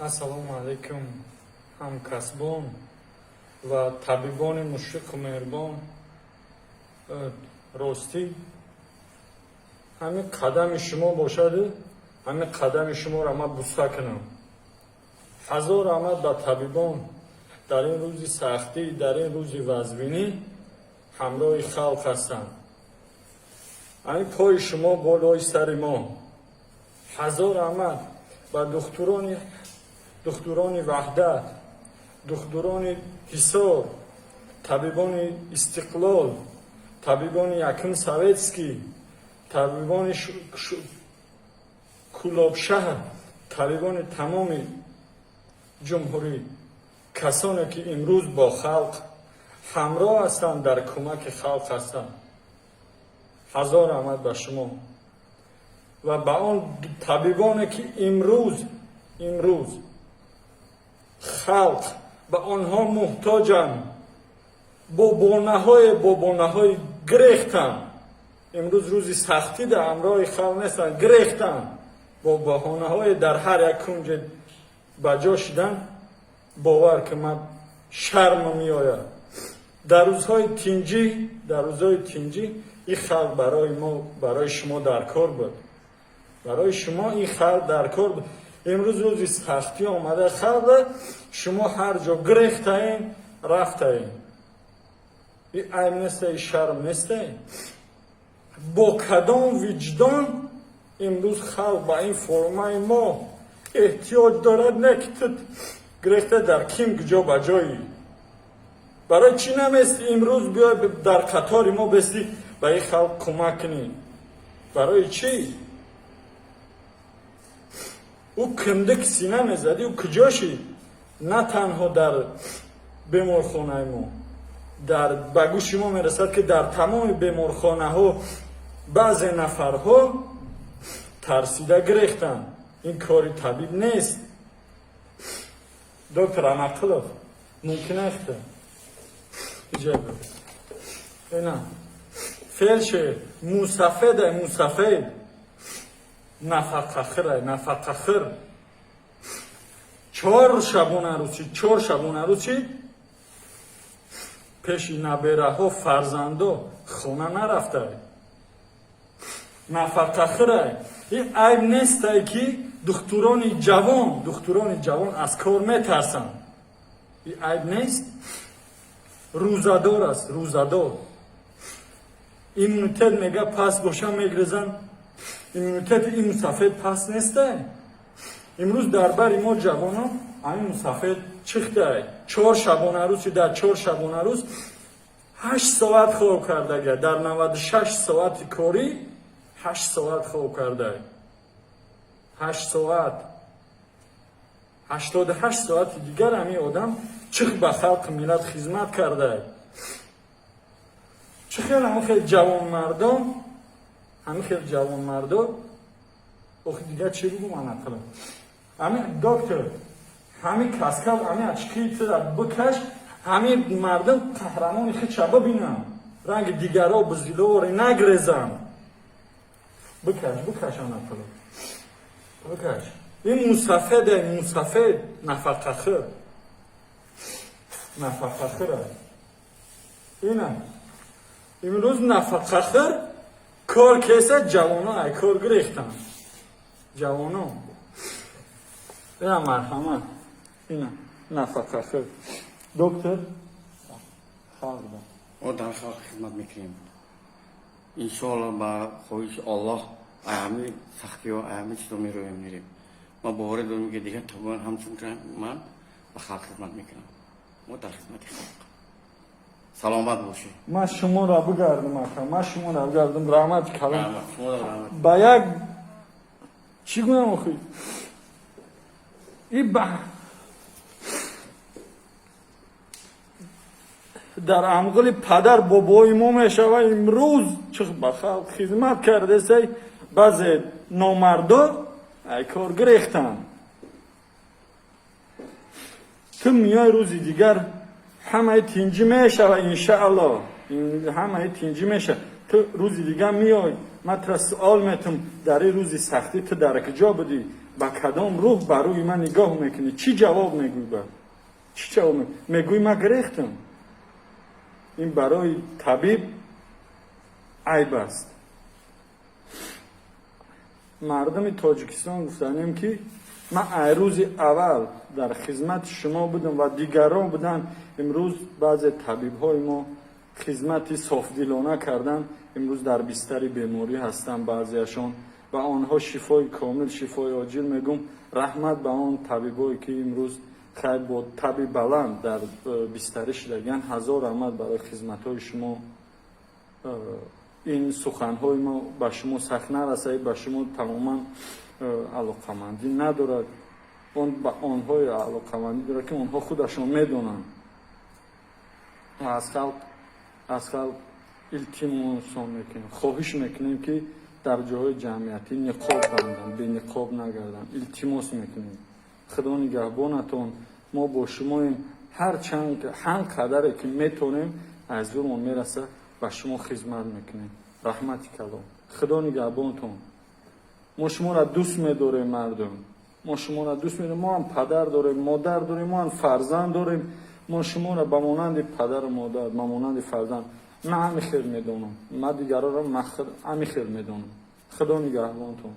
Ассалому алайкум, ҳамкасбон ва табибони мушфиқу меҳрубон. Ростӣ, ҳамин қадами шумо бошаду ҳамин қадами шуморо ман буса кунам. Ҳазор раҳмат ба табибон, дар ин рӯзи сахтӣ, дар ин рӯзи вазбинӣ ҳамроҳи халқ ҳастанд. Ҳамин пои шумо болои сари мо. Ҳазор раҳмат ба духтурони Ваҳдат, духтурони Ҳисор, табибони Истиқлол, табибони Якум Советский, табибони Кӯлобшаҳр, табибони тамоми ҷумҳурӣ, касоне ки имрӯз бо халқ ҳамроҳ ҳастанд, дар кӯмаки халқ ҳастанд. Ҳазор раҳмат ба шумо ва ба он табибоне ки имрӯз халқ ба онҳо муҳтоҷанд, бо баҳонаҳои гирехтан. Имрӯз рӯзи сахтӣ дар ҳамроҳи халқ нестанд, гирехтан, бо баҳонаҳое дар ҳар як кунҷе ба ҷо шидан. Бовар ки, ман шармам меояд. Дар рӯзҳои тинҷӣ, дар рӯзҳои тинҷӣ ин халқ барои мо, барои шумо дар кор буд, барои шумо ин халқ дар кор буд. Имрӯз рӯзи сахтӣ омада, халқ шумо ҳар ҷо гирехтаем, рафтаем. И айб неста, и шарм неста? Бо кадом виҷдон имрӯз халқ ба ин формаи мо эҳтиёҷ дорад, не ки ту гирехта дар ким куҷо ба ҷои? Барои чӣ намести имрӯз биёй, дар қатори мо бести, ба ин халқ кӯмак кунӣ? Барои чӣ? Ӯ киндик сина мезадӣ, ӯ куҷо шид? На танҳо дар беморхонаи мо, дар ба гӯши мо мерасад, ки дар тамоми беморхонаҳо баъзе нафарҳо тарсида гирехтанд. Ин кори табиб нест. Доктор Анақилов, мумкин аст ина фелшер мусафеда, мусафед, нафақахӯрай, нафақахӯр. 4 шабонарӯз, 4 шабонарӯз чи пеши набераҳо, фарзандо хона нарафтай, нафақахӯрай. Ин айб нестай, ки духтурони ҷавон аз кор метарсанд? Ин айб нест? Рӯзадор аст, рӯзадор. Иммунитет мега паст боша, мегрезанд. Иммунитети ин мусафед паст нестай? Имрӯз дар бари мо ҷавонон ҳамин мусафед чихтай. 4 шабонарӯз, дар 4 шабонарӯз 8 соат хоб кардага. Дар 96 соати корӣ 8 соат хоб кардай, 8 соат. 88 соати дигар ҳамин одам чих ба халқи миллат хизмат кардай. Чӣ хел ҳамин хел ҷавонмардон, ҳамин хел ҷавонмардо? Охи, дигар чӣ бигӯм, анақила? Ҳамин доктор, ҳамин каскал, ҳамин очки тира бикаш, ҳамин мардум қаҳрамони хича бибинам, ранги дигаро бузиловори нагрезанд. Бикаш, бикаш, анақила, бикаш. Ин мусафеде, мусафед, нафақахӯр, нафақахӯра. Ина имрӯз нафақахӯр кор кеса, ҷавоно ай кор гирехтанд, ҷавоно. Ина, марҳамат, ина нафақахӯр доктор халқ. Мо дар халқ хизмат мекунем. Иншоалло, ба хоҳиши Аллоҳ, аями сахтиҳо, аями чизо мероем, мерем. Ма боварӣ дорем, ки дигар табибон ҳамчун ман ба халқ хизмат мекунам. Мо дар хизмати халқ. Саломат бошед. Ман шуморо бигардам, ака, ман шуморо бигардам. Раҳмати калом. Раҳмат, шуморо раҳмат. Ба як чӣ гӯям охи? И ба дар амғили падар бобои мо мешава. Имрӯз чӣ ба халқ хизмат кардесай, баъзе номардо ай кор гирехтанд. Ту миёй, рӯзи дигар ҳамаи тинҷӣ мешава, иншаалло, ҳамаи тинҷӣ мешава. Ту рӯзи дигар миёй, ман тура суол метум: дар ин рӯзи сахтӣ ту дар куҷо будӣ? Ба кадом рӯҳ ба рӯи ман нигоҳ мекунӣ? Чӣ ҷавоб мегӯй? Ба чӣ ҷавоб мегӯй? Ман гирехтам. Ин барои табиб айб аст. Мардуми Тоҷикистон, гуфтанем, ки ман ай рӯзи аввал дар хизмати шумо будам ва дигарон буданд. Имрӯз баъзе табибҳои мо хизмати софдилона карданд, имрӯз дар бистари беморӣ ҳастанд баъзеашон. Ва онҳо шифои комил, шифои оҷил мегӯм. Раҳмат ба он табибое, ки имрӯз хай бо таби баланд дар бистарӣ шудагиянд. Ҳазор раҳмат барои хизматҳои шумо. Ин суханҳои мо ба шумо сахт нарасад, ба шумо тамоман алоқамандӣ надорад. Он ба онҳое алоқамандӣ дорад, ки онҳо худашон медонанд. Аз халқ илтимосон мекунем, хоҳиш мекунем, ки дар ҷоҳои ҷамъиятӣ ниқоб банданд, бениқоб нагарданд. Илтимос мекунем. Худо нигаҳбонатон. Мо бо шумоем. Ҳар чанд, ҳар қадаре ки метонем, аз зӯрмон мерасад, ба шумо хизмат мекунем. Раҳмати калом, Худо нигаҳбонтон. Мо шуморо дӯст медорем, мардум, мо шуморо дӯст медорем. Мо ҳам падар дорем, модар дорем, мо ҳам фарзанд дорем. Мо шуморо ба монанди падару модар, ба монанди фарзанд ман ҳами хел медонам. Ман дигароро ҳами хел медонам. Худо нигаҳбонтон.